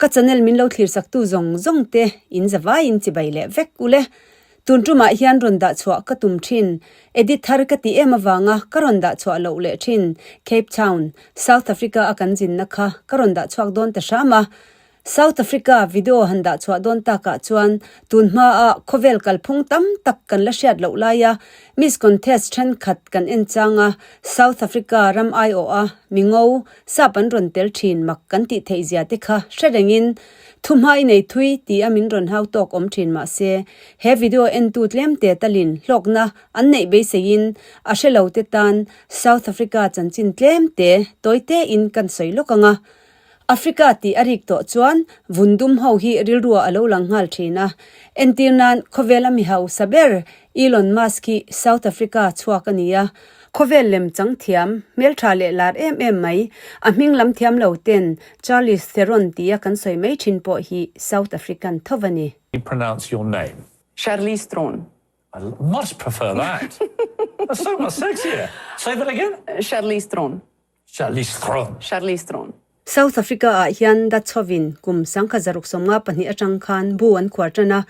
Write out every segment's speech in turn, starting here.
Ka channel min lo thlir sak tu zawng zawng te in zavaiin chibai leh vek ule. Tun tumah hian rawn dah chhuah ka tum thin. Edit thar ka ti em avanga ka rawn dah chhuah loh leh thin. Cape Town, South Africa a kan zinna kha ka rawn dah chhuak dawn ta hram a. South Africa video han dah chhuah dawn takah chuan tun hmaa khawvel kalphung tam tak kan la hriat loh laia Miss Contest thenkhat kan en chang a, South Africa ram aiawha mi ngo sap an rawn tel thin mak kan tih theih zia te kha hre rengin thuhma i nei thui ti a min rawn hau tawk awm thin mah se he video entu tlem te talin hlawkna an neih beiseiin a hre lo te tan South Africa chanchin tlem te tawi tein kan sawi lawk ang a. Africa tih a rik tawh chuan vun dum ho hi rilruah a lo lang nghal thin a. Entir nan khawvel a mi hausa ber Elon Musk hi South Africa chhuak a ni a. Khawvel lem chang thiam, hmeltha leh lar em em mai, a hming lam thiam lo ten Charlize Theron tia kan sawi mai thin pawh hi South African tho a ni. Pronounce your name. Charlize Theron. I much prefer that. That's so much sexier. Say that again. Charlize Theron. Charlize Theron. Charlize Theron. South Africa ah hian Dutch hovin kum 1652 atang khan bu an khuar tan a,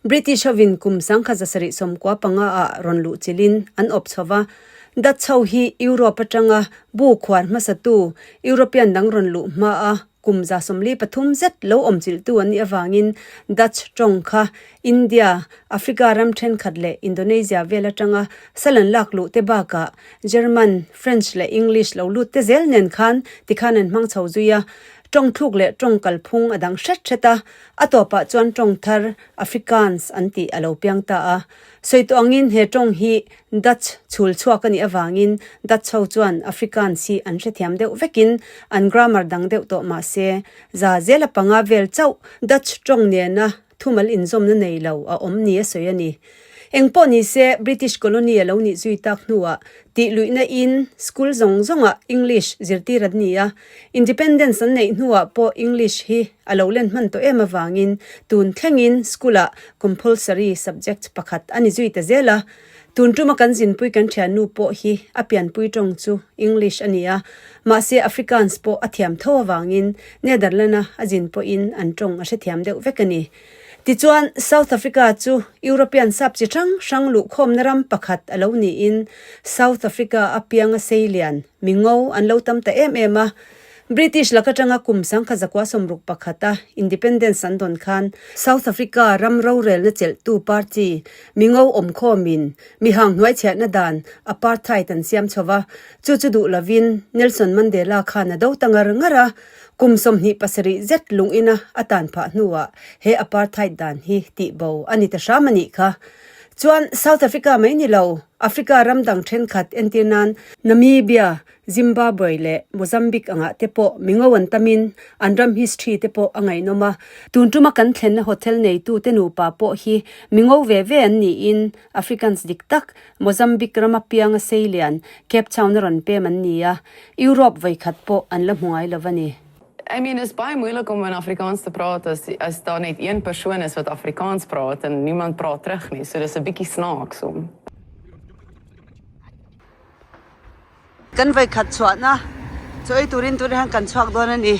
British hovin kum 1775 ah rawn luh chilhin an awp chho va. Dutch ho hi Europe atanga bu khuar hmasatu European dang rawn luh hma a Kum 73 zet lo awm chilhtu an nih avangin Dutch tawng kha India, Africa ram thenkhat leh Indonesia vel atanga sal an lak luh te bakah German, French leh English lo lut te zel nen khan tikhan an hmang chho zui a. Tawng thluk leh tawng kalphung a dang hret hret a, a tawpah chuan tawng thar Afrikaans an tih a lo piang ta a. Sawi tawh angin he tawng hi Dutch chhul chhuak a nih avangin Dutch ho chuan Afrikaans hi an hrethiam deuh vekin an grammar dang deuh tawh mah se, za zela panga vel chauh Dutch tawng nena thumal inzawmna nei lo a awm ni a sawi a ni. Eng pawh ni se British colony a lo nih zui tak hnuah tih luihna in school zawng zawngah English zirtir an ni a, Independence an neih hnuah pawh English hi a lo len hman tawh em avangin tun thlengin school-ah compulsory subject pakhat a ni zui ta zel a. Tun tuma kan zinpui kan thiannu pawh hi a pianpui tawng chu English a ni a, mahse Afrikaans pawh a thiam tho avangin Netherland-a a zin pawhin an tawng a hrethiam deuh vek a ni. Tichuan, South Africa chu European sap chi hrang hrang luhkhawmna ram pakhat a lo niin South Africa a pianga seilian mi ngo an lo tam ta em em a. British lak atanga kum 1961 a independence an dawn khan South Africa ram rorelna chelhtu party mi ngo awmkhawmin mi hang hnuaichhiahna dan apartheid an siam chho va, chu chu duh lovin Nelson Mandela khan a do ta ngar ngar a. Kum 27 zet lungina a tan phah hnuah he apartheid dan hi tihbo a ni ta hram a nih kha. Chuan South Africa mai ni lo, Africa ram dang thenkhat entir nan Namibia, Zimbabwe leh Mozambique angah te pawh mi ngo an tamin an ram history te pawh a ngaihnawm a. Tun tuma kan thlenna hotel neitu te nupa pawh hi mi ngo ve ve an niin Africans dik tak Mozambique rama pianga seilian Cape Town a rawn pem an ni a, Europe vawikhat pawh an la hmu ngai lo a ni. I mean, is baie moeilik om in Afrikaans te praat as as daar net een persoon is wat Afrikaans praat en niemand praat terug nie. So dis 'n bietjie snaaks om. Kan vawikhat chhuahna chu ei turin tunah hian kan chhuak dawn a ni.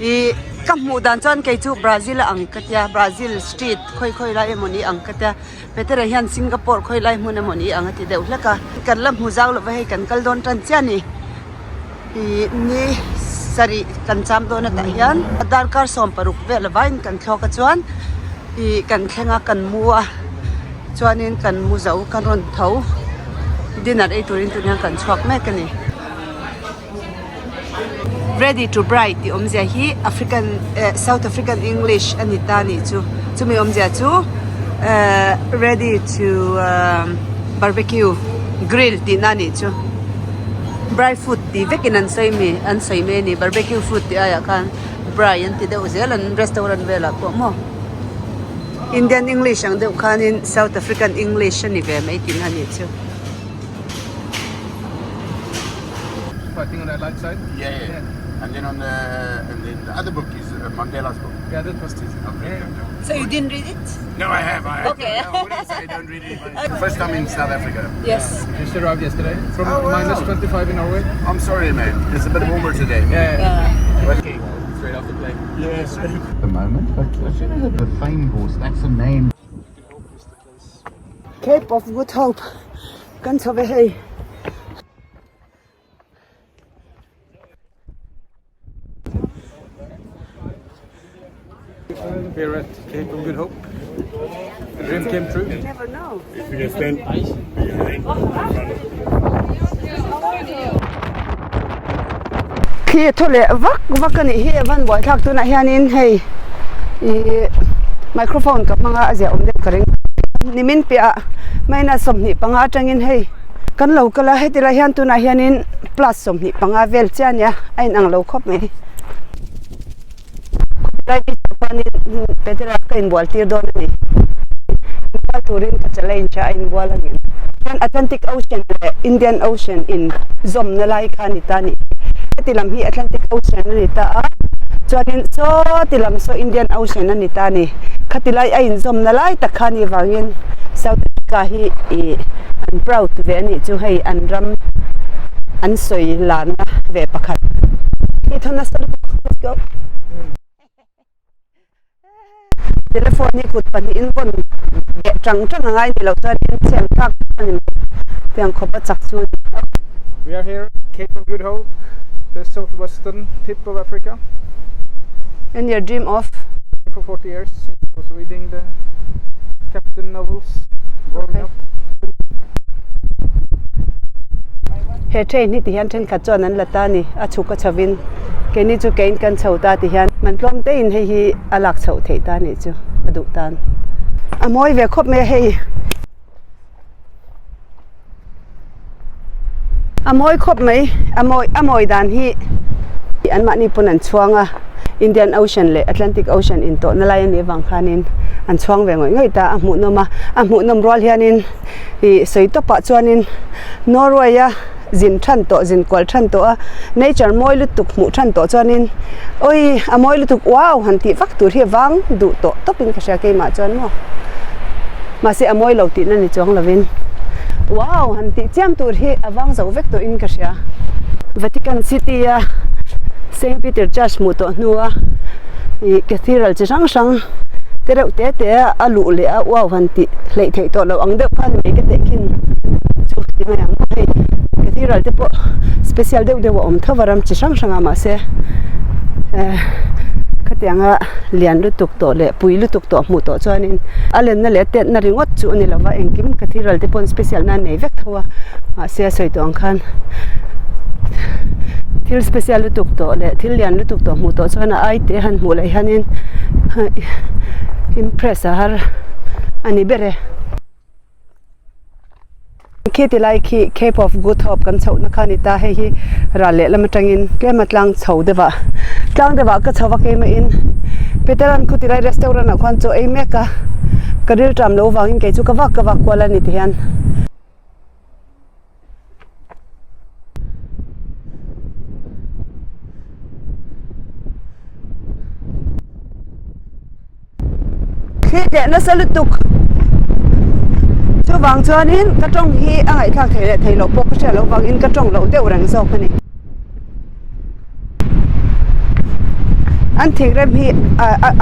Ih ka hmuh dan chuan kei chu Brazil a ang ka tia Brazil street khawi khawi lai emaw ni ang ka tia Petera hian Singapore khawi lai hmun emaw ni ang a ti deuh hlek a. Kan la hmu zau lova hei kan kal dawn tan chiah a ni. Ih ni sarih kan cham dawn atah hian darkar 16 vel avaiin kan thlawk a chuan ih kan thleng a kan mu a chuanin kan mu zo kan rawn tho dinner ei turin tun hian kan chhuak mek a ni. Ready to braai tih awmzia hi African eh South African English a ni ta nih chu chumi awmzia chu eh ready to barbecue grill tihna a nih chu. Braai food tih vekin an sawi mi an sawi mai a ni barbecue food tih aiah khan braai an ti deuh zel an restaurant velah pawh maw Indian English ang deuh khanin South African English a ni ve mai tihna a nih chu. Fighting on that light side? Yeah, yeah. yeah. And then on the and then the other book is uh, Mandela's book. Yeah, that was it. Okay. Yeah. So you didn't read it? No, I have. I have. Okay. I wouldn't say I don't read it. First time in South Africa. Yes. Just arrived yesterday from Oh, wow. minus 25 in Norway. I'm sorry, man. It's a bit warmer today. Yeah. Yeah. Okay. Straight off the plane. Yes. At the moment, but as soon as the fynbos, that's the name. Cape of Good Hope kan chho ve hei. We're at Cape of Good Hope. The dream came true. Never know. If you can stand behind. Khi thu leh vak vak a nih hi a van buaithlak tunah hianin hei ih microphone ka hmanga a ziah awm deuh ka ring nimin piahah minus 25 atangin hei kan lo kal a heti lai hian tunah hianin plus 25 vel chiah a nia a inang lo khawp mai. Khawilai hi chuanin Petera ka inbual tir dawn a ni. Inbual turin ka challenge a, a inbual a ngem. Chuan Atlantic Ocean leh Indian Ocean in zawmna lai kha a ni ta a ni. Heti lam hi Atlantic Ocean a ni ta a, chuanin sawti lam saw Indian Ocean a ni ta a ni. Khati lai a inzawmna lai tak kha a nih vangin South Africa hi ih an proud ve a nih chu hei an ram an sawi larna ve pakhat. Hi thaw nasa lutuk. Let's go. Telephone hi kut pahnihin vawn beh tang tang a ngai ni loh chuanin chhem thlak a ni mai tiang khawp a chak chu a ni. We are here at Cape of Good Hope, the southwestern tip of Africa. And your dream of? For 40 years since I was reading the Captain novels growing up. He train hi ti hian thenkhat chuan an la ta a ni, a chhuk a chho in keini chu kein kan chho ta ti hian man tlawm te in hei hi a lak chhoh theih ta a nih chu a duh tan a mawi ve khawp mai a hei. A mawi khawp mai a mawi a mawi dan hi anmahni pawn an chhuang a Indian Ocean leh Atlantic Ocean intawhna lai a nih avang khanin an chhuang ve ngawih ngawih ta a hmuhnawm a a hmuhnawm rual hianin ih sawi tawpah chuanin Norway a zin than tawh zin kual than tawh a nature mawi lutuk hmuh than tawh chuanin awi a mawi lutuk wow han tih vak tur hi a vang duh tawh tawpin ka hria keimah chuan maw mahse a mawi lo tihna ni chuang lovin wow han tih chiam tur hi a vang zo vek tawhin ka hria Vatican City a Saint Peter Church hmuh tawh hnua ih cathedral chi hrang hrang te reuh te te a luh leh a wow han tih hleih theih tawh loh ang deuh khan mai ka teh khin chu ti mai ang maw hei cathedral te pawh special deuh deuh a awm tho a ram chi hrang hrang ah mahse eh khatianga lian lutuk tawh leh pui lutuk tawh hmuh tawh chuanin a lenna leh a tetna ringawt chu a ni lo va engkim cathedral te pawn special na an nei vek tho a mahse a sawi tawh ang khan thil special lutuk tawh leh thil lian lutuk tawh hmuh tawh chuan a ai te han hmuh leh hianin impress a har a ni ber e. Khi ti lai khi Cape of Good Hope kan chhohna kha a ni ta hei hi ral lehlam atangin tlem a tlang chho deuh ah tlang deuh ah ka chho a keimah in Peteran khu ti lai restaurant ah khuan chaw ei mek a ka rilṭam lo vangin kei chu ka vak ka vak kual a ni ti hian. Thli teh nasa lutuk chuvang chuanin ka tawng hi a ngaihthlak theih leh theih loh pawh ka hriat loh vangin ka tawng loh deuh reng zawk a ni. An thingrem hi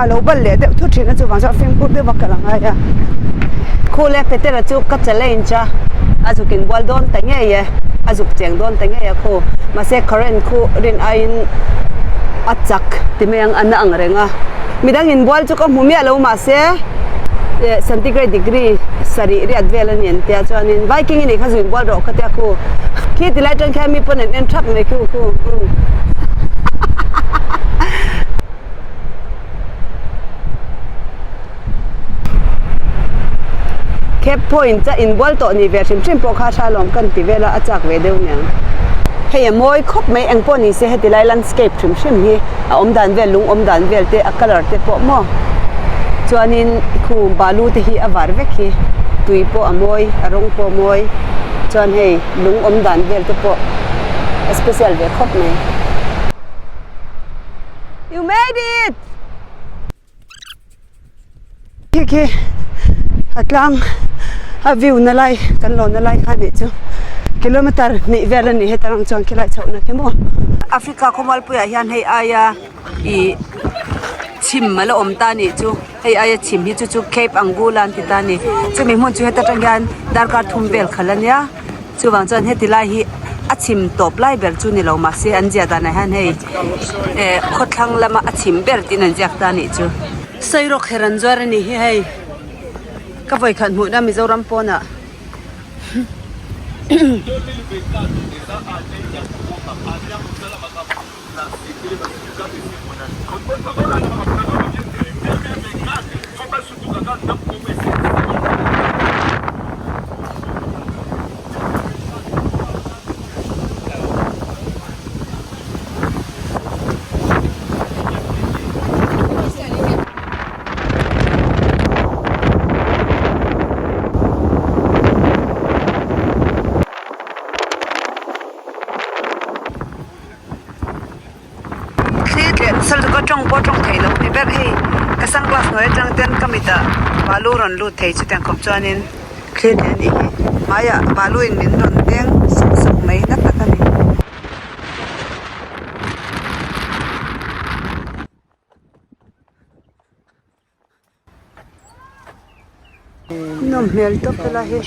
a lo bal leh deuh thut thin a chuvang chuan fimkhur deuh a kal a ngai a. Khu leh Petera chu ka challenge a, a zuk inbual dawn ta ngei e, a zuk cheng dawn ta ngei a khu. Mahse current khu rin aiin a chak ti mai ang a na ang reng a. Midang inbual chu ka hmu miah lo mahse centigrade degree sarih riat vel a ni an tia chuanin Viking i nih kha zu inbual rawh ka tia khu khi ti lai atang khian mi pawn an en thap mai khu khu umm. Cape Point a inbual tawh ni ve hrim hrim pawh kha tha lawm kan ti vel a a chak ve deuh niang. Hei a mawi khawp mai eng pawh ni se heti lai landscape hrim hrim hi a awm dan vel lung awm dan vel te a colour te pawh maw chuanin khu balu te hi a var vek hi tui pawh a mawi a rawng pawh a mawi chuan hei lung awm dan vel te pawh a special ve khawp mai. You made it! Khi khi a tlang a view na lai kan lawn na lai kha nih chu kilometer hnih vel a ni heta lang chuan khilai chhoh na khi maw. Africa khawmualpuiah hian hei aia ih. chhim a la awm ta a nih chu hei aia chhim hi chu chu Cape Angula an ti ta a ni chumi hmun chu heta tang hian darkar thum vel khalh a nia chuvang chuan heti lai hi a chhim tawp lai ber chu ni lo mahse an ziah danah hian hei eh khawthlang lama a chhim ber tiin an ziak ta a nih chu. Sairawkherh an zuar a nih hi hei ka vawikhat hmuhna Mizoram pawnah. Thli tleh nasa lutuk a tawng pawh tawng theih loh a ni ber hei ka sunglass hnuai atang ten ka mitah balu rawn lut thei chutiang khawp chuanin thli tleh a nih hi hmaiah balu in min rawn deng sawk sawk mai na tak a ni. Nawm hmel tawp helai hi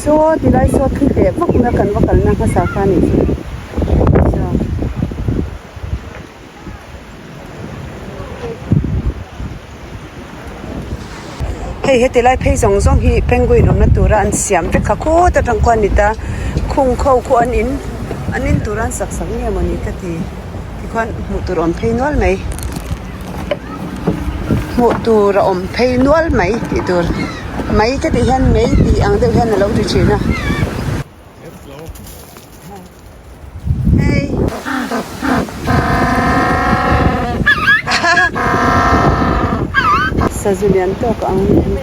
saw tilai saw thli leh vak na kan va kalna hmasa kha a nih chu hei heti lai phei zawng zawng hi penguin awmna tura an siam vek kha khawt atang khuan a ni ta khung kho khu an in an in tura an sak sak nge mawni ka ti tikhuan hmuh tur awm phei nual mai. Hmuh tur a awm phei nual mai tih tur mai ka tih hian mei tih ang deuh hian a lo ti thin a. Hei sazu lian tawk ang a ni hi.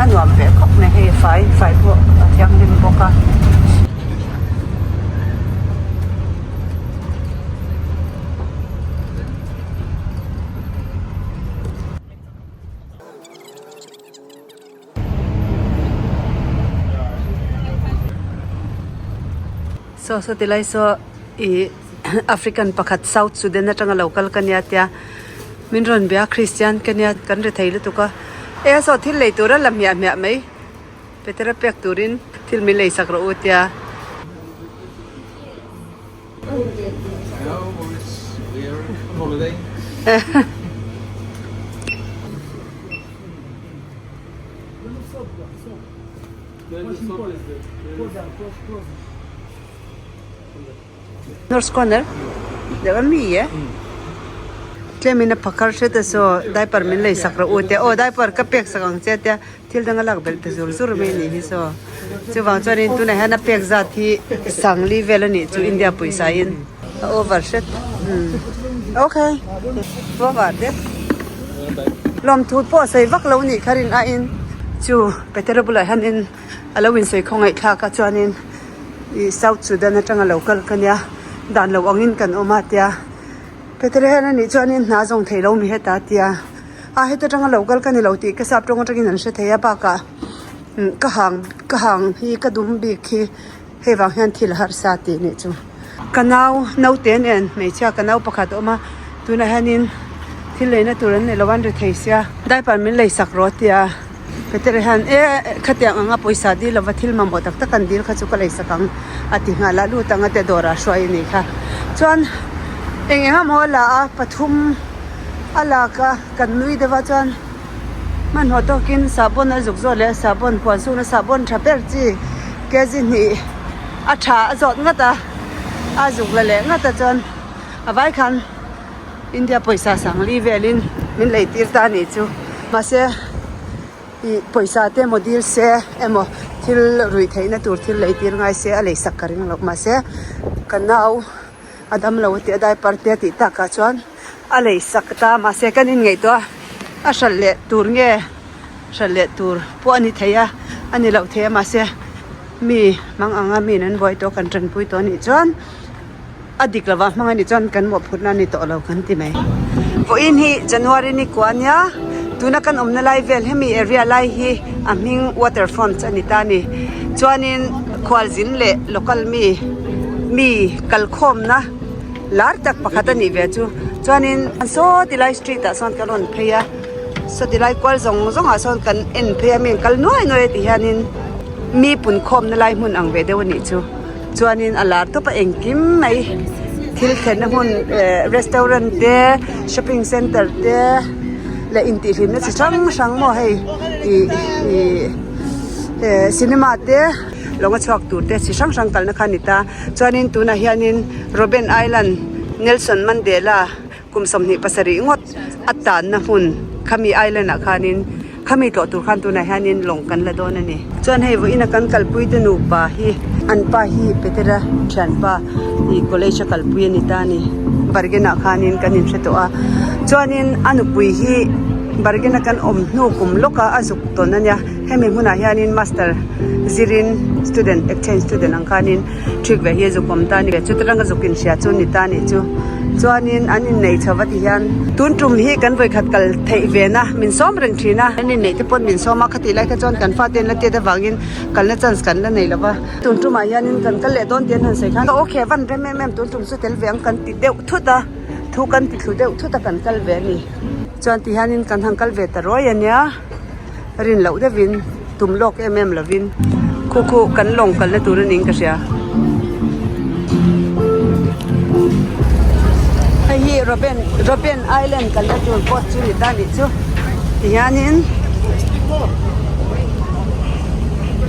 A nuam ve khawp mai hei fai fai pawh a thianghlim bawk a. Saw saw tilai saw ih African pakhat South Sudan atanga lo kal ka nia tia min rawn bia Christian ka nia kan ri thei lutuk a e saw thil lei tur a la hmiah hmiah mai Petera pek turin thil min lei sak rawh u tia. Norsk corner deuh a mi e tlem in a phakar hret a saw diaper min lei sak rawh u tia aw diaper ka pek sak ang che tia thil dang a lak belh ta zur zur mai a nih hi saw chuvang chuanin tunah hian a pek zat hi sangli vel a nih chu India pawisa in a over hret umm okay over te lawmthu pawh a sawi vak lo a nih kha rin aiin chu Petera bulah hianin a lo insawi khawngaih thlak a chuanin ih South Sudan atanga lo kal ka nia dan lo angin kan awm a tia Petera hian anih chuanin hna zawng theih lo mi heta tia a heta atanga lo kal ka ni lo tih ka sap tawng atangin an hre thei a bakah ka hang ka hang hi ka dum bik hi hei vang hian thil harsa tih nih chu ka nau naute nen hmeichhia ka nau pakhat a awm a tunah hianin thil leina tur an nei lo a an ri thei sia diaper min lei sak rawh tia. Peter hian e khatiang anga pawisa dil lova thil mamawh tak tak an dil kha chu ka lei sak ang a ti nghal a lut anga te dawrah hruai a nih kha chuan eng eng emaw a la a pathum a lak a kan nui deuh a chuan hmanhmawh tawkin sahbawn a zuk zawh leh a sahbawn huan sukna sahbawn tha ber chi kg hnih a tha a zawt ngat a a zuk la leh ngat a chuan a vai khan. India pawisa sangli velin min lei tir ta a nih chu mahse ih pawisa te emaw dil se emaw thil ruih theihna tur thil lei tir ngai se a lei sak ka ring loh mahse ka nau a dam lo a tih a diaper te a tih takah chuan a lei sak ta mahse kan inngaihtuah a hralh leh tur nge hralh leh tur pawh a ni thei a a ni loh thei a mahse mi hmang anga mi in an buai tawh kan tanpui tawh a nih chuan. A dik lova hmang a nih chuan kan mawhphurhna a ni tawh lo kan ti mai. Vawiin hi January ni kua a nia, tuna kan awmna lai vel hemi area lai hi a hming waterfront a ni ta a ni. Chuanin Khualzin leh local mi mi kalkhawmna lar tak pakhat a nih ve chu. Chuanin saw tilai street ah sawn kan rawn phei a, saw tilai kual zawng zawng ah sawn kan en phei a mi an kal nuai nuai a ti hianin mi punkhawmna lai hmun ang ve deuh a nih chu. Chuanin a lar tawp a engkim mai thil thlenna hmun eh restaurant te shopping center te leh intihhlimna chi hrang hrang maw hei ih ih eh cinema te lawnga chhuak tur te chi hrang hrang kalna kha a ni ta chuanin tunah hianin Robben Island Nelson Mandela Kum 27 ngawt a tanna hmun khami island ah khanin khami tlawh tur khan tunah hianin lawng kan la dawn a ni. Chuan hei vawiin a kan kalpui te nupa hi an pa hi Petera thianpa ih college a kalpui a ni ta a ni. Bargain ah khanin kan inhre tawh a chuanin a nupui hi bargain a kan awm hnu kum lawk a a zuk tawn a nia hemi hmunah hianin master zirin student exchange student ang khanin Thik ve hi a zuk awm ta a ni. Chuta tanga zuk inhria chu ni ta a nih chu. Chuanin an inneih chho va ti hian tun tum hi kan vawikhat kal theih ve na min sawm reng thin a. An inneih te pawn min sawm a, khatih lai kha chuan kan fate an la tiat avangin kalna chance kan la nei lo va. Tun tumah hianin kan kal leh dawn tih an han sawi khan okay van rem em em tun tum chu tel ve ang kan ti deuh thut a, thu kan ti thlu deuh thut a kan kal ve a ni. Chuan ti hianin kan han kal ve ta ruai a nia. Rin loh deuhin tum lawk em em lovin khu khu kan lawng kalna tur a niin ka hria. Hei hi Robben Robben Island kalna tur boat chu ni ta nih chu ti hianin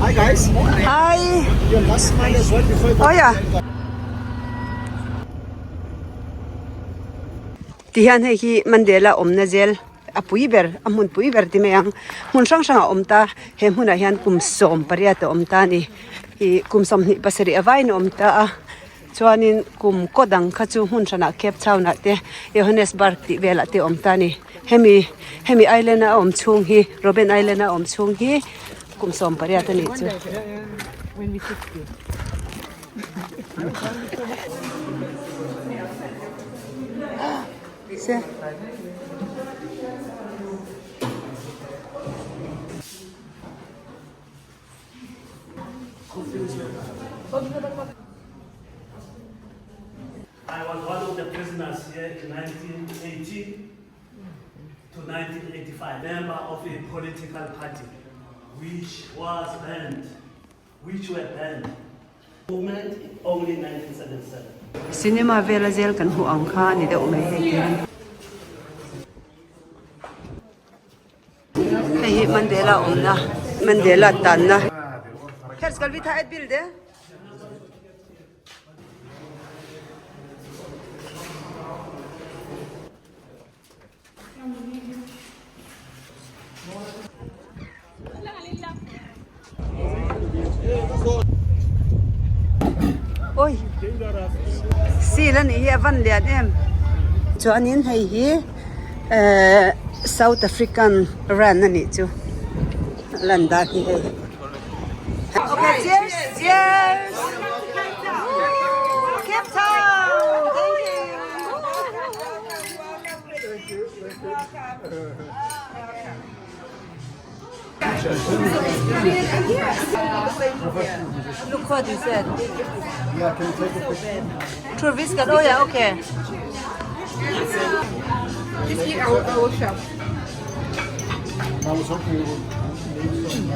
Hi guys. Hi. Your last smile is right before Oh yeah. Ti hian hei hi Mandela awmna zel A pui ber, a hmun pui ber ti mai ang. Hmun hrang hrang a awm ta, he hmunah hian kum 18 a awm ta a ni. Ih kum 27 a vaiin a awm ta a, chuanin kum kaw dang kha chu hmun hranah Cape Town ah te, Johannesburg tih velah te a awm ta a ni. Hemi, hemi island a awm chhung hi, Robben Island a awm chhung hi kum 18 a nih chu. Se. I was one of the prisoners here in 1980 to 1985, member of a political party which was banned, which were banned. Movement only 1977. Cinema vela zel kan hmuh ang kha a ni deuh mai hei hian. Hei hi Mandela awmna, Mandela tanna. Her skal vi ta et bilde? Oi seal a nih hi a van lian em chuanin hei hi ehh South African rand a nih chu a lan dan hi hei okay cheers cheers Cape Town thank you. Look what you said. Yeah, can you take a picture? True biscuit. Oh yeah, okay. Just eat our, our shop. I was hoping you would need some.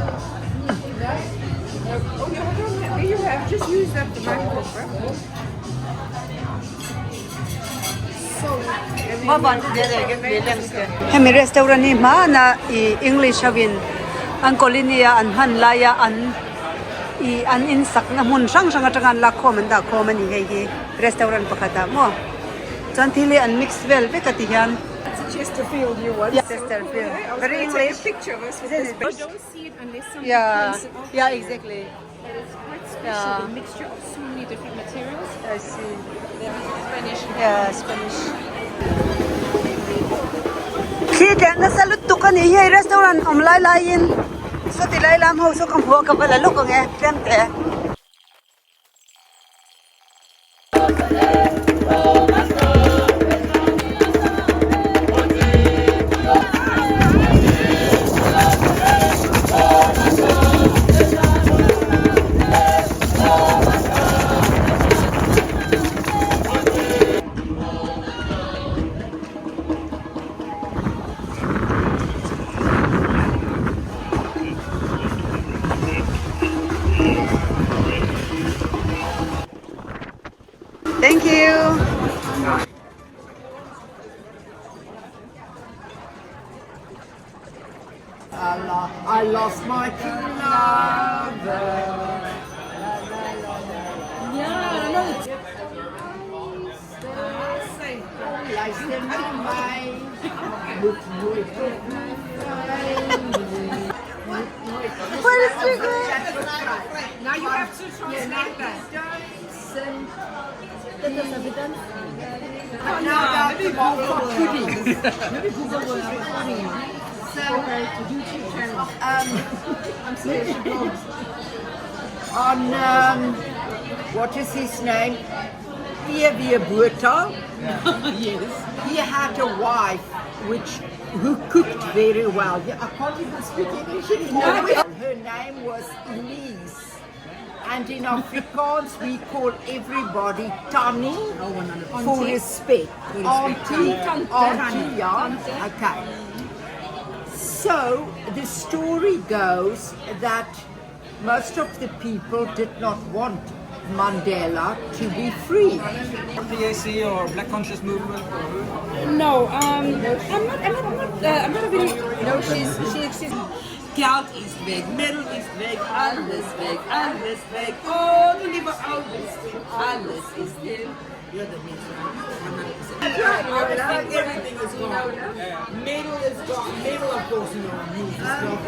Oh, you have, you have just used up the microphone. Hemi restaurant hi hmana ih English ho in an colony a an hman laia an ih an in sakna hmun hrang hrang atanga an lak khawm an dah khawm a ni hei hi restaurant pakhat ah maw chuan thil hi an mix vel vek a ti hian Chesterfield very English yeah yeah exactly. But it's quite special, yeah. the mixture of so many different materials. I see. Spanish. Yeah, Spanish. Khi tleh nasa lutuk a nih hi hei restaurant awm lai laiin sawti lai lam ho saw ka hmu a ka va la lawk ang e tlem teh. my true lover. Luister na my, moet nooit op my vry nie. Moet nooit op What is it? Now you have to translate that. Now about the pudding. On what is his name? P.W. Botha. yes. He had a wife which who cooked very well. Yeah, I can't even speak English anymore. Her name was Elise. And in Afrikaans we call everybody Tannie for respect. Auntie, auntie, yeah. Okay. So the story goes that most of the people did not want Mandela to be free. PAC or Black Conscious Movement or No, I'm not. I'm not. I'm not. I'm not a very. No, she's. She, she's. Geld is weg, middel is weg, alles weg, alles weg. Oh, die liewe ouders, alles is stil. You're the best. 100%. Everything is gone. Medal is gone. Medal, of course, you know, use. Is gone.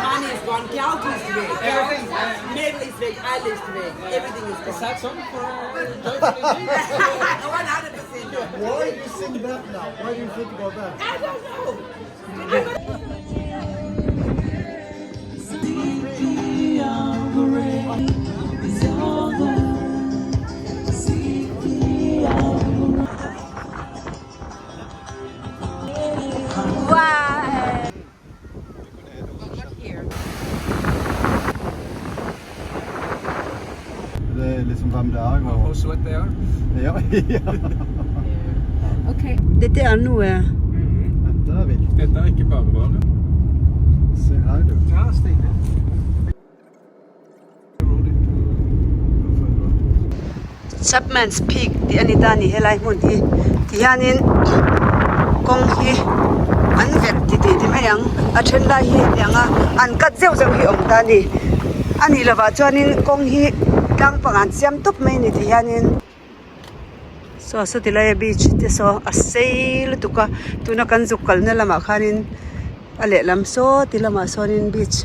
Money is gone. Geld is weg. Everything. Medal is weg. Alles weg. Everything is gone. Sad song for 100%. Why do you sing that now? Why do you think about that? I don't know. Det er liksom hvem det er og How sweat they are. Ja, ja. Dette er noe Dette er vilt. Dette er ikke bare bare. Se her, du. Ja, stilig. Chapman's Peak tih a ni ta a ni helai hmun hi tihianin kawng hi an vek ti tih ti mai ang a then lai hi hetiang a an cut zeuh zeuh hi a awm ta a ni a nih lovah chuanin kawng hi tlang pang an siam tawp mai a ni tihianin saw saw ti laia beach te saw a sei lutuk a tuna kan zuk kalna lamah khanin a lehlam saw ti lamah sawnin beach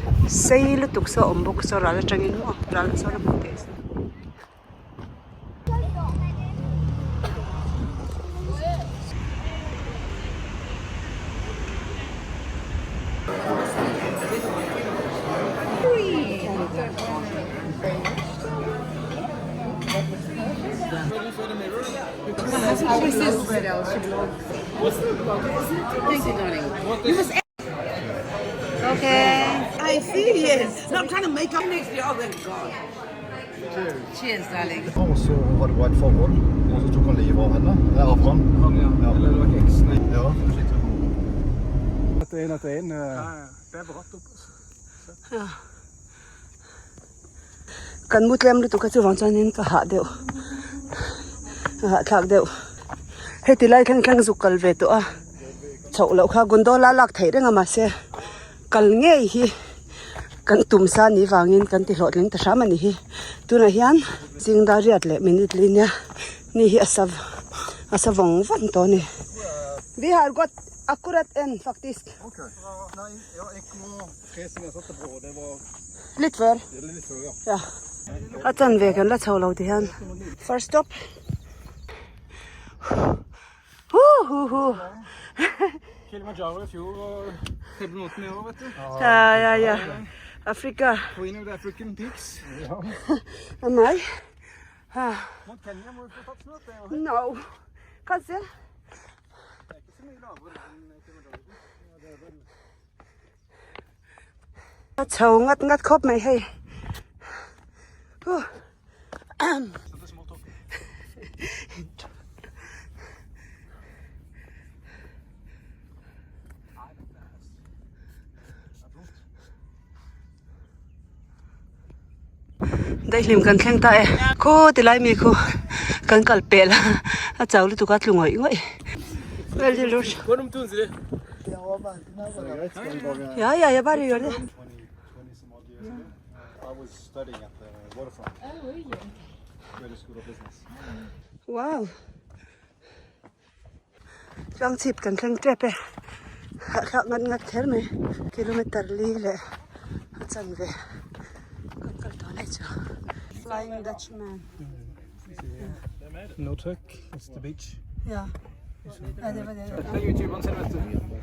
sei lutuk saw a awm bawk saw ral atangin maw ral sawn a hmuh theih a. Okay. I see, yes. No, I'm trying to make up next year. Oh, thank God. Cheers, darling. Og så var det bare et forhold, og så tok han livet av henne. Eller av han. Han, ja. Ja. Eller det var ikke eksen. Ja. Etter en etter en. Ja, ja. Det er bratt opp, altså. Kan mu tlem lutuk a chuvang chuanin ka hah deuh a hahthlak deuh heti lai thleng thleng zuk kal ve tawh a chhoh loh kha gondola lak theih reng a mahse kal ngei hi kan tum sa ni vangin kan ti hlawhtling ta hram a ni hi tunah hian zingda riat leh minute li nia ni hi a sa a sa vawng vawng tawh a ni. Vi har gått akkurat en faktisk. Ok. Nei, ja, 1,3 som jeg satte på, det var Litt før. litt før, ja. Ja. A chanve kan la chho lo ti hian first stop. Hu hu hu. Kilimanjaro i fjor og Table Mountain i år, vet du. Ja ja ja. Africa. Queen of the African Peaks. A mai. Mount Kenya må vi få tatt snart. Det er jo helt No. Kanskje. det er ikke så mye lavere enn Kilimanjaro. A chho ngat ngat khawp mai hei. Huh. Så det er små topp. Nei, dette er det er flott. Daihlim kan thleng ta e. Khaw ti lai mi khu kan kal pel a, a chau lutuk a tlu ngawih ngawih. Veldig lurt. Går det om Tunzeli? Ja ja, jeg bare gjør det. Years ago. I was studying at the waterfront. Oh, were you? Graduate School of Business. Wow! Tlang chhip kan thleng tep e. Hahthlak ngat ngat kher mai. Kilometer li leh a chanve kan kal tawh lai chu. Flying Dutchman. Noordhoek, it's the beach. Ja. Det er YouTuberen sin, vet du.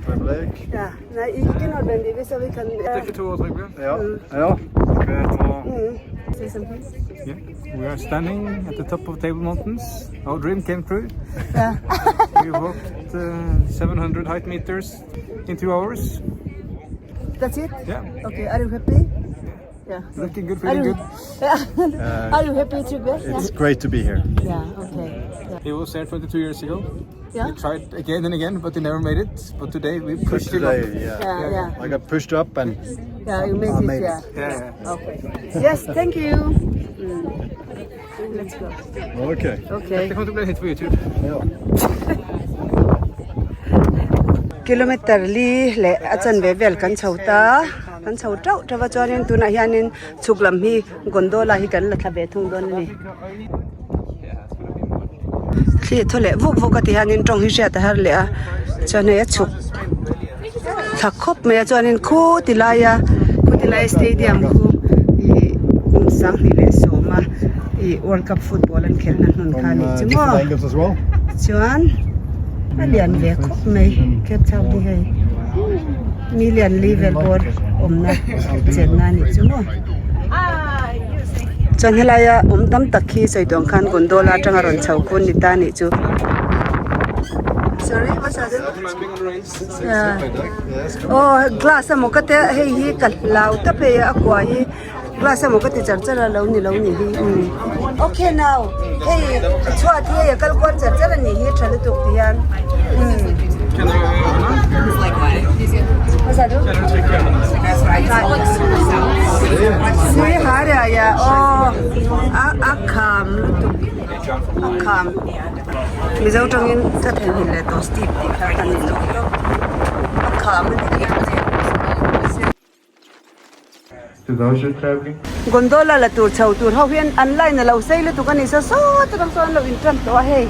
Trevlig. Ja, nei, ikke nødvendigvis, så vi kan Dere to og Trygve. Ja. Ja. Skal jeg ta Say something. Yeah. We are standing at the top of Table Mountains. Our dream came true. Yeah. We walked 700 height meters in 2 hours. That's it? Yeah. Okay, are you happy? Yeah. Looking good, Are feeling you, good. yeah. Are you happy, Trygve? Yeah. It's great to be here. Yeah, okay. Yeah. He was there 22 years ago. Yeah. He tried again and again, but he never made it. But today we pushed him up. Today, yeah. Yeah, yeah. I got pushed up and Yeah, you made I it, made yeah. it. Yeah, yeah. Okay. Yes, thank you. Let's go. Okay. Okay. Det kommer til å bli en hit på YouTube. Ja. Kilometer li leh a chanve vel kan chho ta kan chho tauh tauh a chuanin tunah hianin chhuk lam hi gondola hi kan la thla ve thung dawn a ni. Thli thaw leh vuk vuk a ti hianin tawng hi hriat a har leh a chuan hei a chhuk thla khawp mai a chuanin khu ti laia khu ti laia stadium khu ih kum sanghnih leh sawma ih world cup football an khelhna hmun kha a nih chu maw chuan a lian ve khawp mai Cape Town hi hei million li vel bawr awmna chenna a nih chu maw. Chuan helaia awm tam tak khi sawi tawng khan gondola atanga rawn chho khun ni ta nih chu. Sorry what's that? Oh glass emaw ka te hei hi ka hlau tap hei a kua hi glass emaw ka ti char char a lo ni lo ni hi umm okay now hei chhuat hi hei a kal kual char char a nih hi tha lutuk ti hian umm. What's that? Sui ha ya aw a a kham lutuk a kham Mizo tangin ka theihnghilh leh tawh steep tih kha ka ni lo tawp a kham a ni. Gondola la tur chho tur ho hian an line a lo sei lutuk a ni saw saw te bang sawn an lo intan tawh a hei.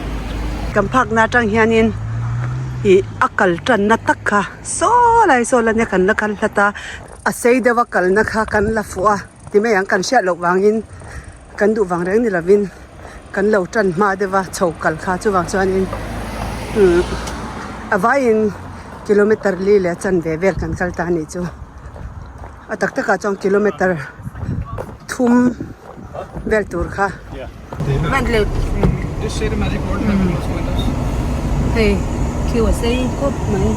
Kan phakna atang hianin ih a kal tanna tak kha saw lai saw la nia kan la kal hlat a a sei deuh a kalna kha kan la fuh a ti mai ang kan hriat loh vangin kan duh vang reng ni lovin kan lo tan hma deuh a chho kal kha chuvang chuanin umm a vaiin kilometer li leh a chanve vel kan kal ta a nih chu a tak takah chuan kilometer thum vel tur kha hei khiu a sei khawp mai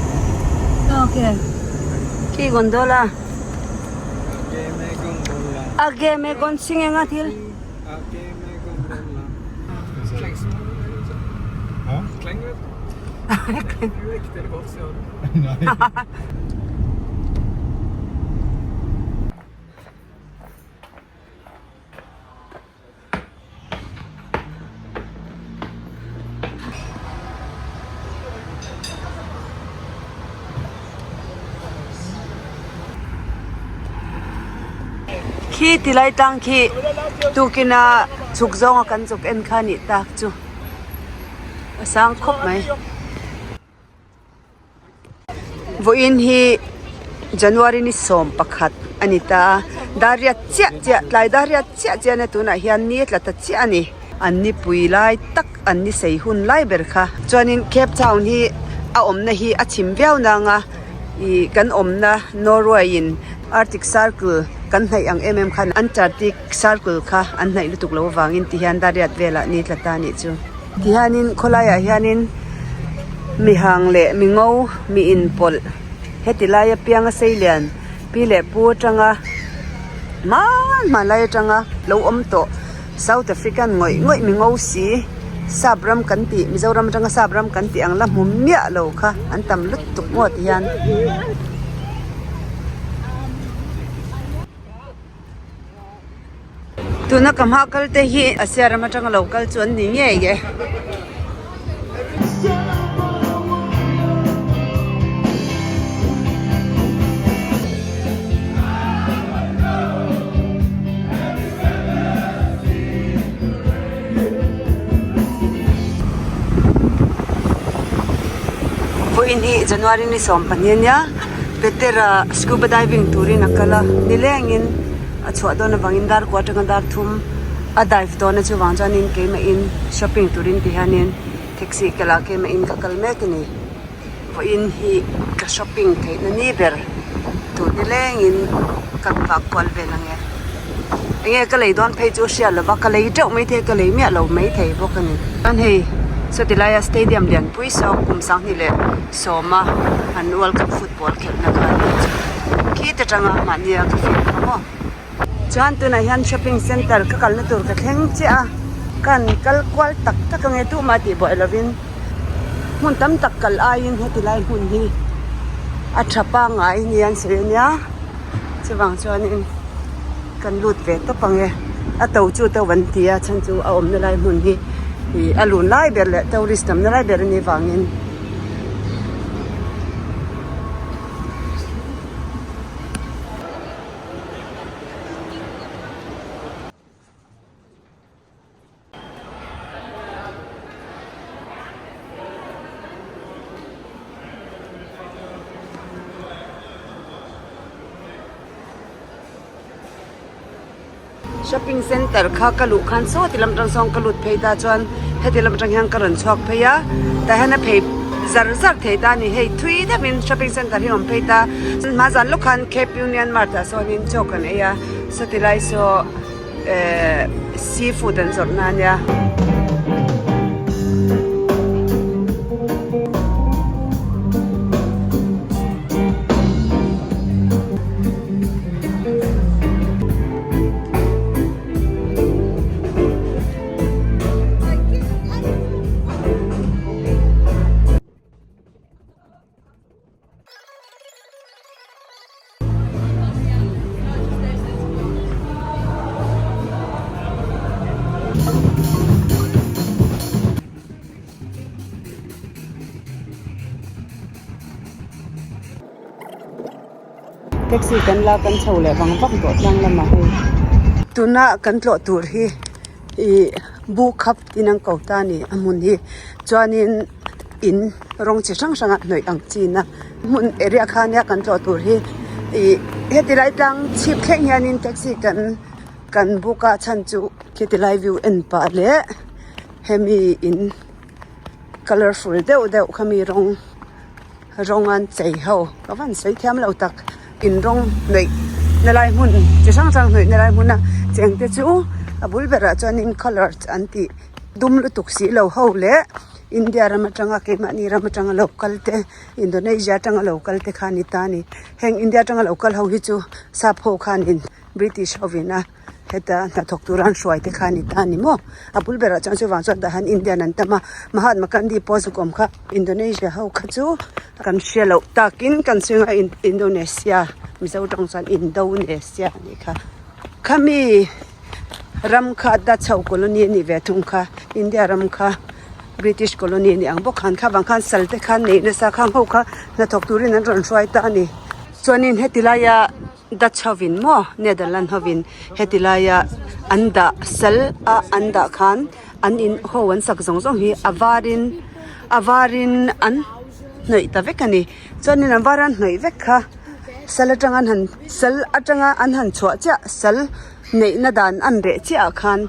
okay khi gondola a game e kawn chhing eng a thil. Khi ti lai tlang khi tukin a chhuk zawnga kan chuk en kha nih tak chu a sang khawp mai. Vawiin hi January ni 11 a ni ta a, dar riat chiah chiah tlai dar riat chiah chiah ania tunah hian ni a tla ta chiah a ni. An ni pui lai tak an ni sei hun lai ber kha. Chuanin Cape Town hi a awmna hi a chim viau nang a, ih kan awmna Norway in Arctic Circle kan hnaih ang em em khan Antarctic Circle kha an hnaih lutuk lo avangin ti hian dar riat velah ni tla ta a nih chu. Tihianin khawlaiah hianin mihang leh mingo mi inpawlh heti lai apianga seilian pi leh pu atanga hman hman lai atanga lo awm tawh South African ngawih ngawih mingo si sap ram kan tih Mizoram atanga sap ram kan tih ang la hmu miah lo kha an tam lutuk maw tihian. Tuna ka hma kal te hi Asia ram atanga lo kal chu an ni ngei e. Vawiin hi January ni 12 a nia, Petera scuba diving turin a kal a, nilengin a chhuah dawn avangin dar kua atanga dar thum a dive dawn a chuvang chuanin keimahin shopping turin ti hianin taxi ka la keimahin ka kal mek a ni. Vawiin hi ka shopping theihna ni ber tur nilengin ka vak kual vel ang e. Enge ka lei dawn phei chu hriat lova ka lei teuh mai thei a ka lei miah lo mai thei bawk a ni. Chuan hei sawti laia stadium lianpui saw kum sanghnih leh sawma an world cup football khelhna kha a ni chu khit atanga mahnia ka feel kha maw. Chuan tunah hian shopping center ka kalna tur ka thleng chiah a kan kal kual tak tak ange tumah tih buai lovin hmun tam tak kal aiin heti lai hmun hi a tha pangngai ni an sawi ania chuvang chuanin kan lut ve tawp ange a to chu to an ti a chhan chu a awmna lai hmun hi ih a lun lai ber leh tourist tamna lai ber anih vangin. Shopping center kha ka luh khan saw ti lam atang sawn ka lut phei ta chuan heti lam atang hian ka rawn chhuak phei a tah hian a phei zar zar thei ta a ni hei thui deuhin shopping center hi a awm phei ta hma zan lawk khan cape union mart ah sawnin chaw kan ei a sawti lai saw ehh seafood an zawrhna a nia. Taxi kan la kan chho leh vang vang tawh tlang lamah hei tuna kan tlawh tur hi ih bu khap tin an ko ta a ni a hmun hi chuanin in rawng chi hrang hrang a hnawih ang chin a hmun area kha nia kan tlawh tur hi ih heti lai tlang chhip thleng hianin taxi kan kan book a chhan chu khiti lai view en pah leh hemi in colourful deuh deuh khami rawng. Rawng an chei ho ka van sawi thiam lo tak in rawng hnawih na lai hmun chi hrang hrang hnawih na lai hmun a cheng te chu a bul berah chuanin colour an tih dum lutuk si lo ho leh India ram atanga keimahni ram atanga lo kal te Indonesia atanga lo kal te kha a ni ta a ni heng India atanga lo kal ho hi chu sap ho khanin British hovin a. Heta hnathawk tura an hruai te kha a ni ta a ni maw? A bul berah chuan chuvang chuan tah hian Indian an tam a, Mahatma Gandhi pawh zuk awm kha Indonesia ho kha chu kan hria loh takin kan chunga Indonesia Mizo tawng chuan Indonesia a nih kha. Khami ram kha Dutch ho colony a nih ve thung kha India ram kha British colony a nih ang bawk khan kha vang khan sal te khan neih nasa khang ho kha hnathawk turin an rawn hruai ta a ni. Chuanin heti laia. Dutch hovin maw Netherland hovin heti laia an dah sal a an dah khan an in ho an sak zawng zawng hi a varin a varin an hnawih ta vek a ni chuanin an var an hnawih vek kha sal atanga an han sal atanga an han chhuah chiah sal neihna dan an reh chiah ah khan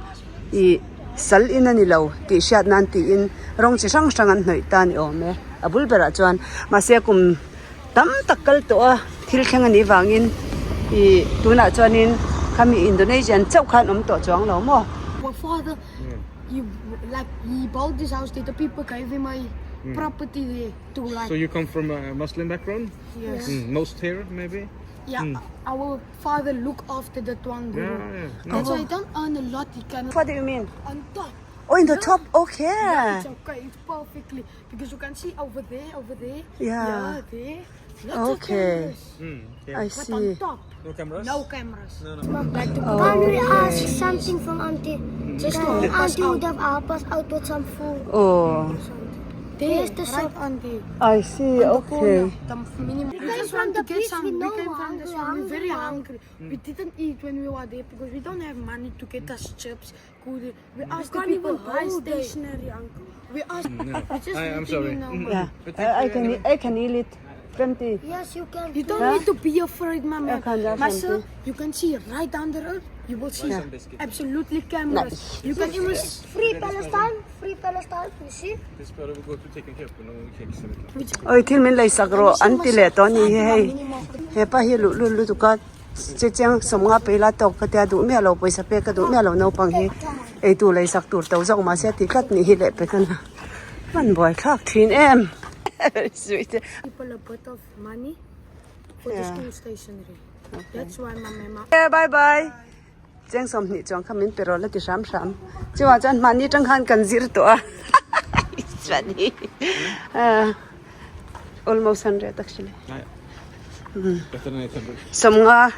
ih sal in a ni lo tih hriat nan tiin rawng chi hrang hrang an hnawih ta a ni awm e a bul berah chuan mahse kum. Tam tak kal tawh a thil thleng a nih vangin ih tunah chuanin khami Indonesian chauh khan awm tawh chuang lo maw? My father he like he built this house there the people gave him a property there to like So you come from a Muslim background? Yes. Most here maybe? Yeah, our father look after the Tuan Guru. Yeah, yeah. That's why he don't earn a lot. He can What do you mean? on top. Oh, in the top, okay. Yeah, it's okay. It's perfectly because you can see over there, over there. Yeah. Yeah, there. Lots Okay. Of cameras. I But see. on top, No cameras? no cameras. Oh. Can we ask something from auntie? Just to help us Auntie would out. have helped us out with some food. Oh, There, There's the right shop. on there. I see. On the Okay. corner, the minimum. We came just from want to the get beach, some. we We know came from hungry, this one. We're very hungry. hungry. We didn't eat when we were there because we don't have money to get us chips. Cool. We asked the can't people even buy hold it. stationery, uncle. We ask. Mm, Just I, I'm letting sorry. you know. Yeah. I can I can eat it. 20. Yes, you can. You don't need to be afraid, my man. can have My sir, something. you can see right down the road. You will see absolutely cameras. You can even s- Free Palestine, free Palestine, you see? Oi thil min lei sak rawh an ti leh tawh a ni hi hei hepa hi luh lut lutuk a che chiang sawmnga peila tawk ka tia duh miah lo pawisa pek ka duh miah lo naupang hi eitur lei sak tur to zawk mahse a ti tlat nih hi leh pek a na hman buai thlak thin em people a bit of money for the school stationery. That's why my mama bye bye Cheng 20 chuang kha min pe rawh la ti hram hram. Chuvang chuan mahni tang khan kan zir tawh a. It's funny. Uh, almost 100 actually. Better than 800. Sawmnga.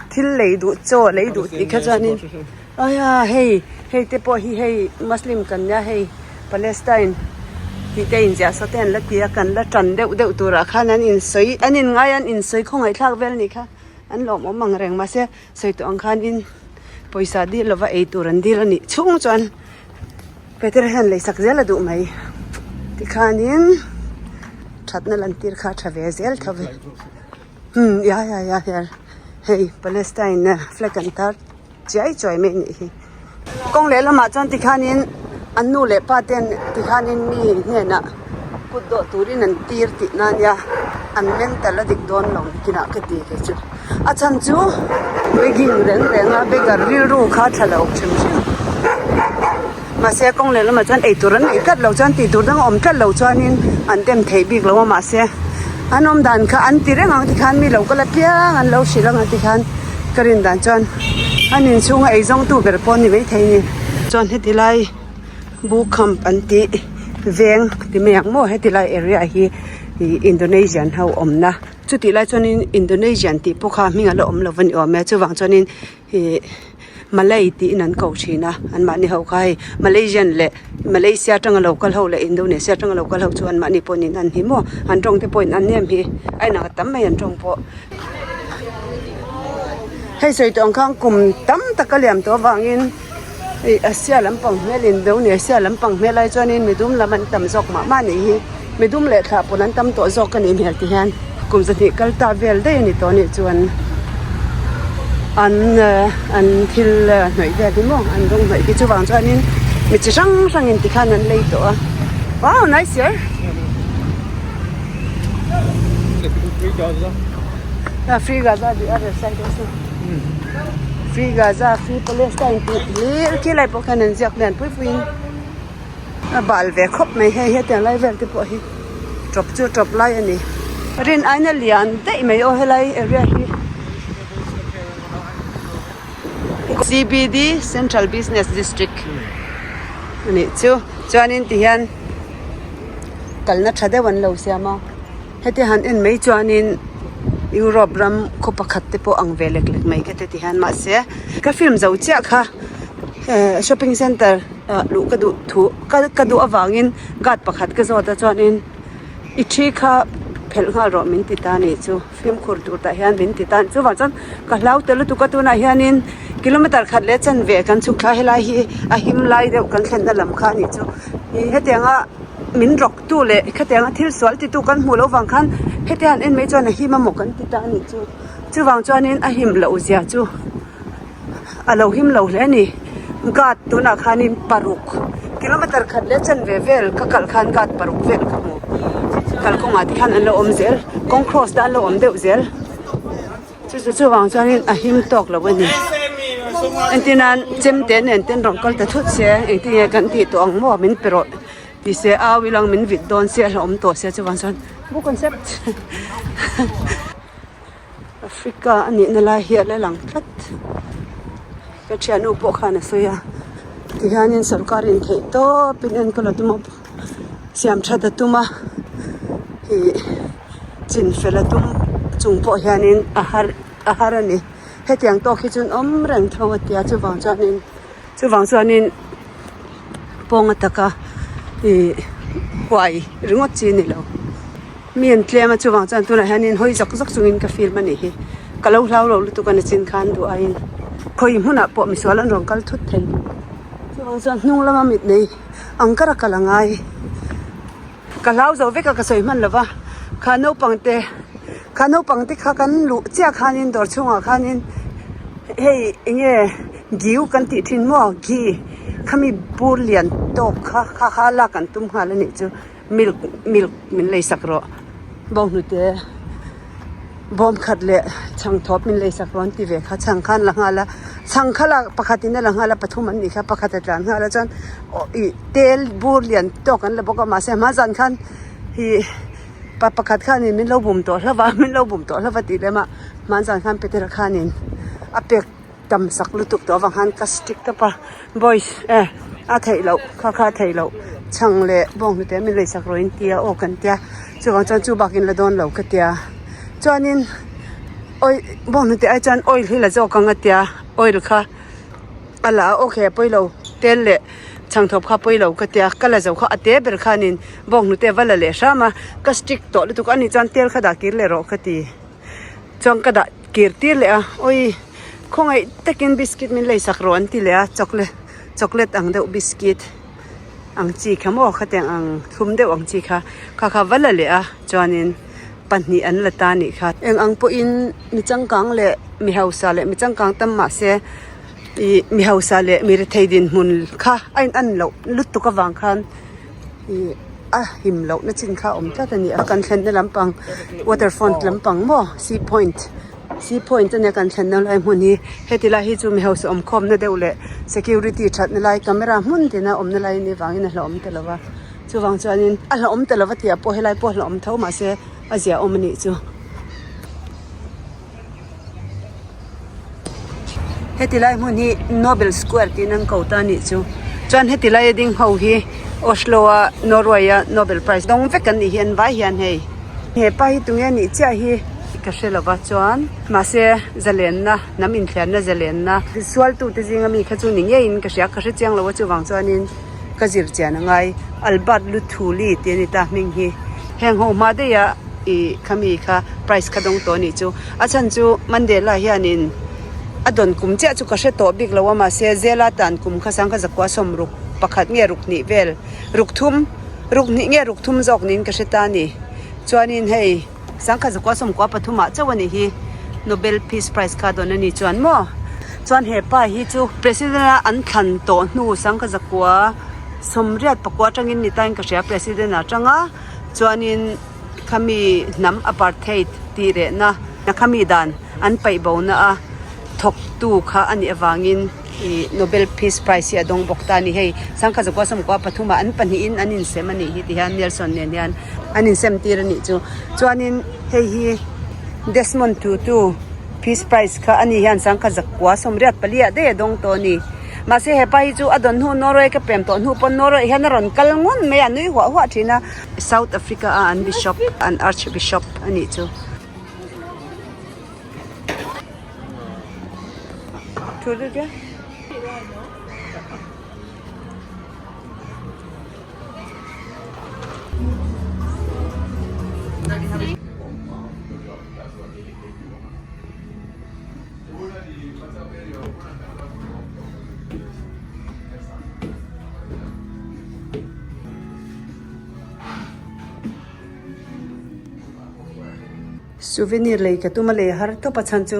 Thil lei duh chaw lei duh tih kha chuanin Aya hei hei te pawh hi hei Muslim kan nia hei Palestine tih te inziah saw te an la ti a kan la tan deuh deuh turah khan an insawi an inngai an insawi khawngaihthlak vel anih kha an lawmawm ang reng mahse sawi tawh ang khanin pawisa dil lova ei tur an dil anih chhung chuan Peter hian leisak zel a duh mai tikhanin thatna lantir kha a tha ve zel tho ve umm ya ya ya hei Palestine flag an tar. Chiai chuai mai anih hi. Kawng leh lamah chuan tikhanin an nu leh pa ten tikhanin mi hnenah kut dawh turin an tir tih na ania an mental a dik dawn lo nikinah ka ti kei chu. A chhan chu begging reng reng a beggar rilru kha tha lo hrim hrim. Mahse kawng leh lamah chuan eitur an neih tlat lo chuan tih tur dang a awm tlat lo chuanin an dem theih bik lo a mahse an awm dan kha an ti reng ang tikhan mi lo kal apiang an lo hrilh ang tikhan ka rin dan chuan an inchhunga eizawngtu ber pawh a ni maithei a ni. Chuan heti lai Bukhamp an tih veng ti mai ang maw heti lai area hi ih Indonesian ho awmna chutih lai chuanin Indonesian tih pawh kha hming a la awm lo va ni awm e chuvang chuanin ih Malay tiin an ko thin a anmahni ho kha hei Malaysian leh Malaysia atanga lo kal ho leh Indonesia atanga lo kal ho chu anmahni pawhin in an hi maw an tawng te pawhin an nem hi a inang a tam mai an tawng pawh hei sawi tawh ang khan kum tam tak a liam tawh avangin ih Asia lampang hmel Indonesia lampang hmel ai chuanin midum lam an tam zawk mah mah anih hi midum leh thlah pawn an tam tawh zawk a nih hmel ti hian kum zahnih kal ta vel daih a ni tawh anih chuan an an thil hnawih vel hi maw an rawng hnawih hi chuvang chuanin mi chi hrang hrangin tikhan an lei tawh a wow nice here free Gaza the other side also free Gaza free Palestine tih hlir khilai pawh khan an ziak lian pui puiin. A bal ve khawp mai hei hetiang lai vel te pawh hi tawp chu tawp lai a ni rin aina lian daih mai aw helai area hi C_B_D Central Business District a nih chu chuanin tihian kalna tha deuh an lo siam a heti han en mai chuanin Europe ram khaw pakhat te pawh ang ve lek lek mai ka ti tihian mahse ka film zo chiah kha eh shopping center. Ah luh ka duh thu ka ka duh avangin guard pakhat ka zawt a chuanin i thi kha phelh nghal rawh min ti ta a nih chu fimkhur tur tah hian min ti ta a nih chuvang chuan ka hlau ta lutuk a tunah hianin kilometer khat leh chanve kan chhuk thla helai hi a him lai deuh kan thlenna lam kha a nih chu ih hetianga min rawk tu leh khatianga thil sual ti tu kan hmuh loh vang khan hetiang han en mai chuan a him a maw kan ti ta a nih chu chuvang chuanin a him loh zia chu. A lo him lo hle a ni guard tunah khanin paruk kilometer khat leh chanve vel ka kalh khan guard paruk vel ka hmu kalkawngah te khan an lo awm zel kawng cross te an lo awm deuh zel chu chu chuvang chuanin a him tawk lo a ni entir nan chemte nen ten rawn kal ta thut se engtin nge kan tih tawh ang maw min pe rawh ti se au ilang min vit dawn se a hlauhawm tawh se chuvang chuan bu concept. Africa a nihna lai hi a la lang tlat ka thiannu pawh khan a sawi a tihianin sorkar in theih tawp in enkawl a tum a siam that a tum a ih chin fel a tum chung pawh hianin a har a har a ni hetiang tawk hi chu an awm reng tho a tia chuvang chuanin chuvang chuanin pawng ataka ih huai ringawt chi a ni lo. Mi an tlem a chuvang chuan tunah hianin hawi zawk zawk chungin ka film a nih hi. Ka lo hlau lo lutuk a ni chin khan duh aiin khawi hmunah pawh misual an rawn kal thut thei. Chuvang chuan hnung lama mit nei ang kar a kal a ngai. Ka hlau zo vek a ka sawi hman lo va, kha naupang te kha naupang te kha kan luh chiah khanin dawr chhungah khanin hei eng nge giu kan tih thin maw gi khami bur lian tawk kha kha kha lak an tum nghal a nih chu milk milk min lei sak rawh bawnghnute. Bawm khat leh chhang thawp min lei sak rawn ti ve kha chhang khan la nghal a chhang kha lah pakhat in a la nghal a pathum an nih kha pakhat a tlan nghal a chuan ih tel bur lian tawk an la bawk a mahse hma zan khan ih pa pakhat khanin min lo bum tawh hlauh a min lo bum tawh hlauh a tih lem a hma zan khan Petera khanin a pek tam sak lutuk tawh avang khan ka stick tawp a boys eh a theih loh kha kha a theih loh chhang leh bawnghnute min lei sak rawh in tia aw kan tia chuvang chuan chu bakin la dawn lo ka tia chuanin oil bawnghnute ai chuan oil hi la zawk ang a tia oil kha a la a okay a pawi lo tel leh chhang thawp kha pawi lo ka tia ka la zo kha a te ber khanin bawnghnute va la leh hram a ka stick tawh lutuk a nih chuan tel kha dah kir leh rawh ka ti. Chuan ka dah kir tir leh a awi khawngaih takin biscuit min lei sak rawh an ti leh a chocolate chocolate ang deuh biscuit ang chi kha maw khatiang ang thlum deuh ang chi kha kha kha va la leh a chuanin pahnih an la ta nih kha. Eng ang pawhin mi changkang leh mi hausa leh mi changkang tam mahse ih mi hausa leh mi rethei dinhmun kha a in an loh lutuk avang khan ih a him loh na chin kha a awm tlat a ni a kan thlenna lampang waterfront lampang maw sea point sea point ania kan thlenna lai hmun hi heti lai hi chu mi hausa awm khawm na deuh leh security that na lai camera hmun tina awm na lai a nih vangin a hlauhawm ta lo va chuvang chuanin a hlauhawm ta lo va tih ah pawh helai pawh a hlauhawm tho mahse a ziahawm a nih chu. Heti lai hmun hi Nobel Square tiin an ko ta a nih chu. Chuan heti laia ding ho hi Oslo a Norway a Nobel Prize dawng vek an nih hi an vai hian hei. He pa hi tunge nih chiah hi ka hre lo va chuan mahse zalenna hnam inthlianna zalenna sualtute zinga mi kha chu ni ngeiin ka hria ka hre chiang lo a chuvang chuanin ka zir chian a ngai Albert Luthuli tih a ni ta hming hi heng ho hma daih a. Ih khami kha prize kha dawng tawh a nih chu. A chhan chu Mandela hianin a dawn kum chiah chu ka hre tawh bik lo a mahse Zela tan kum kha sangkha zakua sawm ruk pakhat nge ruk hnih vel ruk thum ruk hnih nge ruk thum zawk niin ka hre ta a ni. Chuanin hei sangkha zakua sawmkua pathumah chauh a nih hi Nobel Peace Prize kha dawn a ni chuan maw. Chuan he pa hi chu President a an thlan tawh hnu sangkha zakua sawmriat pakua atangin ni tain ka hria President ah atanga. Chuanin khami hnam apartheid tih rehna khami dan an paih bona a thawktu kha a nih avangin ih Nobel Peace Prize hi a dawng bawk ta a ni. Hei sangkhat zakua sawmkua pathumah an pahnihin an insem a nih hi ti hian Nelson nen hian an insem tir a nih chu. Chuanin hei hi Desmond Tutu Peace Prize kha a ni hian sangkhat zakua sawmriat paliah daih a dawng tawh a ni. Mahse hepa hi chu a dawn hnu Norway ka pem tawh hnu pawn Norway hian a rawn kal ngun mai a, nui huah huah thin a. South Africa a an bishop, an archbishop a nih chu. Souvenir lei ka tum a lei har tawp a chhan chu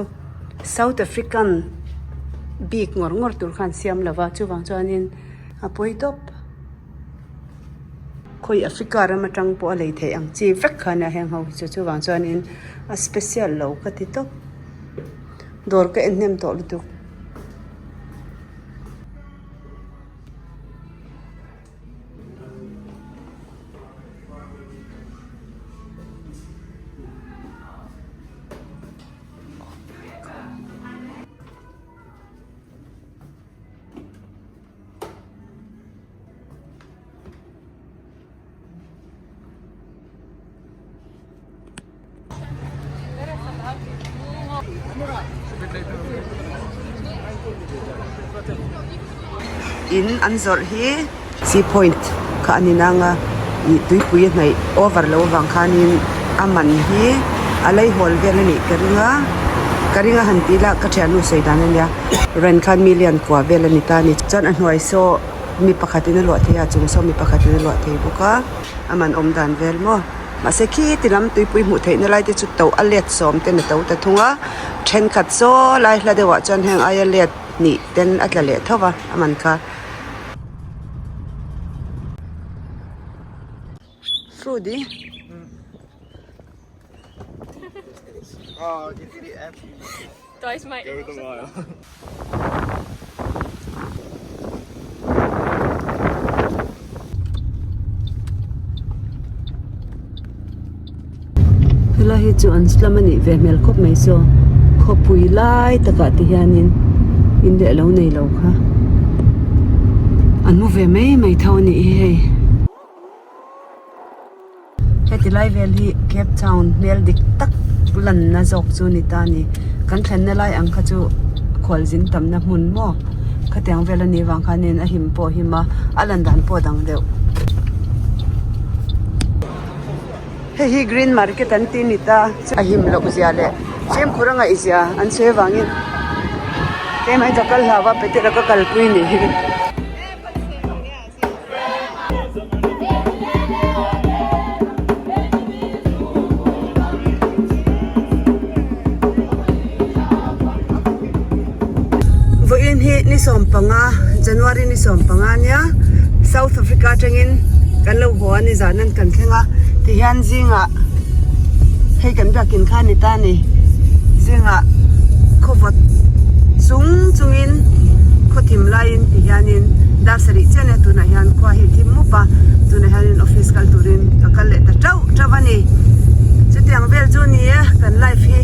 South African bik ngawr ngawr tur khan siam lo va chuvang chuanin a pawi tawp. Khawi Africa ram atang pawh a lei theih ang chi vek kha nia heng ho hi chu chuvang chuanin a special lo ka ti tawp. Dawr ka en hnem tawh lutuk. In an zawrh hi sea point kha a ni nang a ih tuipui a hnaih over lo avang khanin a man hi a lei hawl vel a nih ka ring a. Ka ring a han tih lah ka thiannu sawi dan a nia. Ren khan million kua vel a ni ta a ni. Chuan a hnuai saw mi pakhatin a luah thei a, a chung saw mi pakhatin a luah thei bawk a. A man awm dan vel maw? Mahse khi ti lam tuipui hmuh theihna lai te chu to a let sawm ten a to ta thung a. Thenkhat saw lai hla deuhah chuan heng aia let hnih ten a tla leh tho va a man kha. Fruit i. Helai hi chu an slum a nih ve hmel khawp mai saw khawpui lai takah te hianin in leh lo nei lo kha an mu ve mai mai tho a nih hi hei. Heti lai vel hi Cape Town hmel dik tak lanna zawk chu ni ta a ni. Kan thlenna lai ang kha chu khualzin tamna hmun maw khatiang vel a nih vang khanin a him pawh a him a, a lan dan pawh a dang deuh. Hei hi green market an tih a ni ta, a him loh zia leh fimkhur a ngaih zia an sawi avangin keimah hi ka kal hlau a peter a ka kalpui a nih hi. Vawiin hi ni sawmpanga January ni sawmpanga ania South Africa atangin kan lo haw a ni zan an kan thleng a tihian zingah hei kan biakin kha a ni ta a ni zingah khawvawt chung chungin khawthim laiin tihianin dar sarih chian a tunah hian khua hi a thim mup a tunah hianin office kal turin ka kal leh ta teuh teuh a ni chutiang vel chu ni e kan life hi.